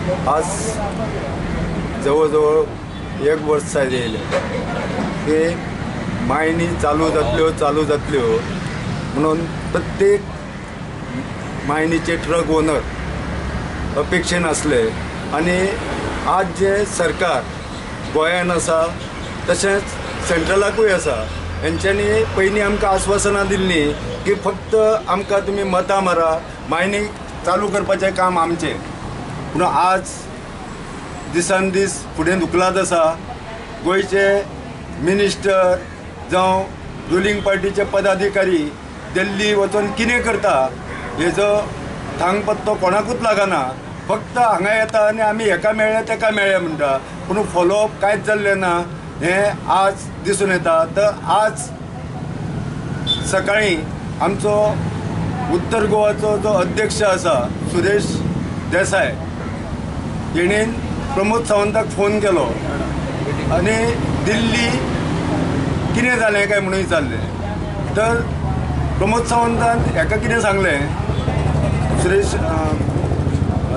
आज जवळ जवळ एक वर्स जायत येयलें की मायनी चालू जातल्यो चालू जातल्यो म्हणून प्रत्येक मायनीचे ट्रक ओनर अपेक्षेन आसले आनी आज जे सरकार गोंयान आसा तशेंच सेंट्रलाकूय आसा, हेंच्यांनी पयलीं आमकां आश्वासनां दिल्लीं की फक्त आमकां तुमी मतां मारा, मायनींग चालू करपाचें काम आमचें. पूण आज दिसान दीस फुडें धुकलात आसा. गोंयचे मिनिस्टर जावं रुलींग पार्टीचे पदाधिकारी दिल्ली वचून कितें करता हेजो थांग पत्तो कोणाकूच लागना. फक्त हांगा येता आनी आमी हेका मेळ्ळे तेका मेळ्ळे म्हणटा, पूण फॉलोअप कांयच जाल्लें ना हें आज दिसून येता. तर आज सकाळीं आमचो उत्तर गोवाचो जो अध्यक्ष आसा सुरेश देसाय हेणेन प्रमोद सावंताक फोन केलो आनी दिल्ली कितें जालें काय म्हणून विचारलें. तर प्रमोद सावंतान हेका कितें सांगलें सुरेश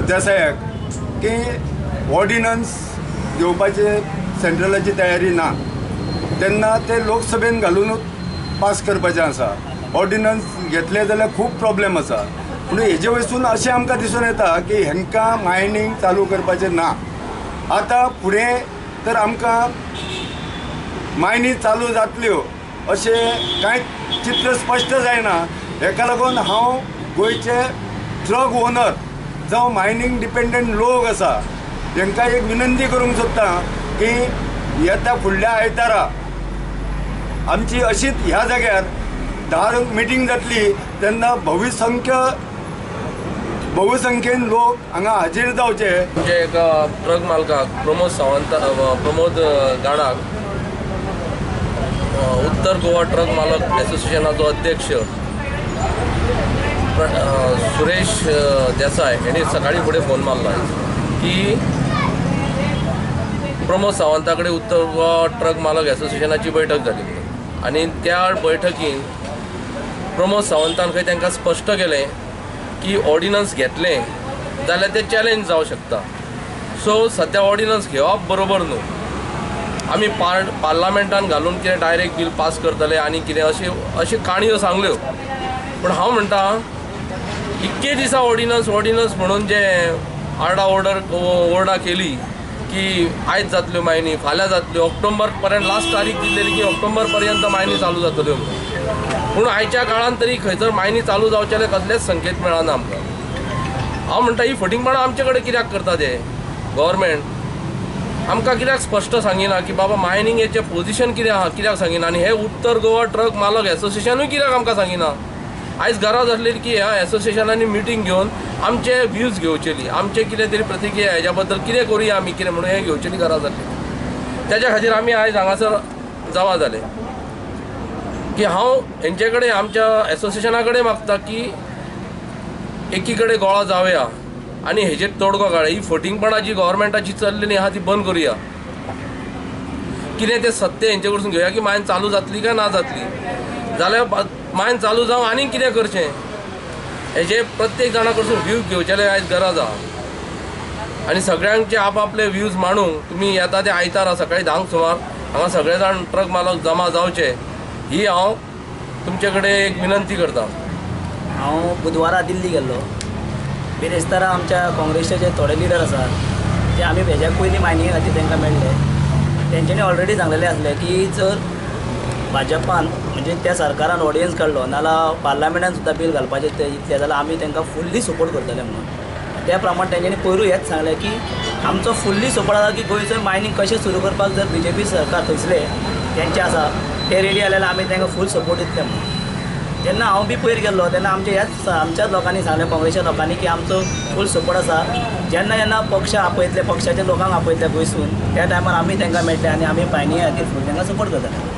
देसायाक की ऑर्डिनन्स घेवपाचे सेंट्रलाची तयारी ना, तेन्ना ते लोकसभेन घालुनूच पास करपाचें आसा. ऑर्डिनन्स घेतले जाल्यार खूब प्रॉब्लेम आसा. पूण हेजे वयसून अशें आमकां दिसून येता की हेंकां मायनींग चालू करपाचें ना. आतां फुडें तर आमकां मायनी चालू जातल्यो अशें कांय चित्र स्पश्ट जायना. हेका लागून हांव गोंयचे ट्रक ओनर जावं मायनींग डिपेंडंट लोक आसा हेंकां एक विनंती करूंक सोदता की येता फुडल्या आयतारा आमची अशीच ह्या जाग्यार 10 मिटींग जातली, तेन्ना बहुसंख्येन लोक हांगा हाजीर जावचे. आमचे एका ट्रक मालकाक प्रमोद सावंत प्रमोद गाडाक उत्तर गोवा ट्रक मालक एसोसिएशनाचो अध्यक्ष सुरेश देसाय हेणी सकाळीं फुडें फोन मारला की प्रमोद सावंता कडेन उत्तर गोवा ट्रक मालक एसोसिएशनाची बैठक जाली आनी त्या बैठकीन प्रमोद सावंतान खंय तांकां स्पश्ट केलें की ऑर्डिनन्स घेतलें जाल्यार तें चॅलेंज जावं शकता. सो सद्या ऑर्डिनन्स घेवप बरोबर न्हू. आमी पार्लामेंटान घालून कितें डायरेक्ट बील पास करतले आनी कितें अशी अशी काणयो सांगल्यो. पूण हांव म्हणटा इतके दिसा ऑर्डिनन्स ऑर्डिनन्स म्हणून जे आरडा ओरडा केली की आयज जातल्यो मायनी, फाल्यां जातल्यो, ऑक्टोबर पर्यंत लास्ट तारीख दिल्लेली की ऑक्टोबर पर्यंत मायनी चालू जातल्यो. पूण आयच्या काळान तरी खंयसर मायनी चालू जावचेले कसलेच संकेत मेळना आमकां. हांव म्हणटा ही फटींगपणां आमचे कडेन कित्याक करता ते गव्हर्मेंट? आमकां कित्याक स्पश्ट सांगिना की बाबा मायनिंगेचें पोजिशन कितें आहा, कित्याक सांगिना? आनी हे उत्तर गोवा ट्रक मालक एसोसिएशनूय कित्याक आमकां सांगिना? आयज गरज आसलेली की ह्या एसोसिएशनांनी मिटींग घेवन आमचे व्यूज घेवचेली, आमचे कितें तरी प्रतिक्रिया हेज्या बद्दल कितें करुया आमी कितें म्हणून हें घेवचेली गरज आसली. तेज्या खातीर आमी आयज हांगासर जमा जाले की हांव हेंचे कडेन आमच्या एसोसिएशना कडेन मागता की एकी कडेन गोळा जावया आनी हेजेर तोडगो काडया. ही फटींगपणां जी गव्हर्मेंटाची चल्लेली आहा ती बंद करुया. कितें तें सत्य हेंचे कडसून घेवया की मायन चालू जातली काय ना जातली, जाल्यार मायन चालू जावं आनीक कितें करचें हेजे प्रत्येक जाणा कडसून व्यू घेवचेले आयज गरज आहा. आनी सगळ्यांचे आपआपले व्यूज मांडूंक तुमी येता ते आयतारा सकाळीं 10 सुमार हांगा सगळे जाण ट्रक मालक जमा जावचे ही हांव तुमचे कडेन एक विनंती करता. हांव बुधवारा दिल्ली गेल्लो. बिरेस्तारा आमच्या काँग्रेसचे जे थोडे लिडर आसात जे आमी हेज्या पयलीं मायनिंगे खातीर तांकां मेळ्ळे तेंच्यांनी ऑलरेडी सांगलेलें आसलें की जर भाजपान म्हणजे त्या सरकारान ऑडियन्स काडलो नाल्यार पार्लामेंटान सुद्दां बील घालपाचें ते इतलें जाल्यार आमी तांकां फुल्ली सपोर्ट करतले म्हणून. त्या प्रमाण तेंच्यांनी पयरूय हेंच सांगलें की आमचो फुल्ली सपोर्ट आसा की गोंयचो मायनींग कशें सुरू करपाक जर बीजेपी सरकार थंयसले तेंचें आसा ते रेडी जाल्यार आमी तांकां फूल सपोर्ट दितले म्हणून. जेन्ना हांव बी पयर गेल्लो तेन्ना आमच्या ह्याच आमच्याच लोकांनी सांगलें काँग्रेसच्या लोकांनी की आमचो फूल सपोर्ट आसा. जेन्ना जेन्ना पक्ष आपयतले पक्षाच्या लोकांक आपयतले गोंयसून त्या टायमार आमी तांकां मेळटले आनी आमी मायनिंगे खातीर फूल तांकां सपोर्ट करतले.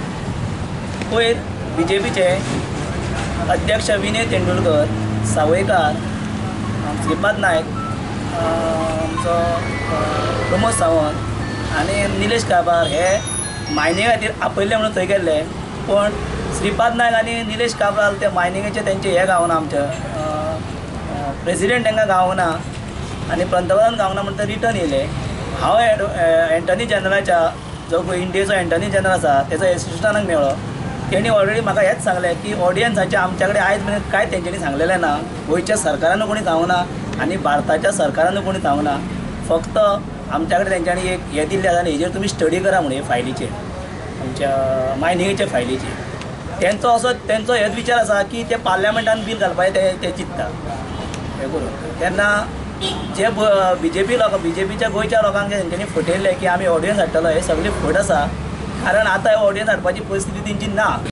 पयर बीजेपीचे अध्यक्ष विनय तेंडुलकर, सावयकार, श्रीपाद नायक, आमचो प्रमोद सावंत आनी निलेश काबार हे मायनिंगे खातीर आपयल्ले म्हणून थंय गेल्ले. पूण श्रीपाद नायक आनी निलेश काब्राल ते मायनिंगेचे तेंचे हे गावना, आमचे प्रेसिडेंट तांकां गावना. आनी पंतप्रधान गावना म्हणटा रिटर्न येयले. हांव एंटनी जनरलाच्या जो इंडियेचो एंटनी जनरल आसा तेजो एसिस्टंटाक मेळ्ळो. तेणी ऑलरेडी म्हाका हेंच सांगलें की ऑडियन्साचे आमच्या कडेन आयज मेरेन कांय तेंच्यांनी सांगलेलें ना, गोंयच्या सरकारानूय कोणी सांगूं ना आनी भारताच्या सरकारानूय कोणी सांगूं ना. फक्त आमच्या कडेन तेंच्यांनी एक हें दिल्लें आसा आनी हेजेर तुमी स्टडी करा म्हणून हे फायलीचेर, आमच्या मायनिंगेच्या फायलीचेर. तेंचो असो तेंचो हेच विचार आसा की ते पार्लमेंटान बील घालपाचें ते चिंत्ता हें करून. तेन्ना जे बीजेपी लोक बीजेपीच्या गोंयच्या लोकांक तेंच्यांनी फटयल्लें की आमी ऑडियन्स हाडटलो, हे सगळें फट आसा. कारण आतां ऑडियन्स हाडपाची परिस्थिती तेंची ना.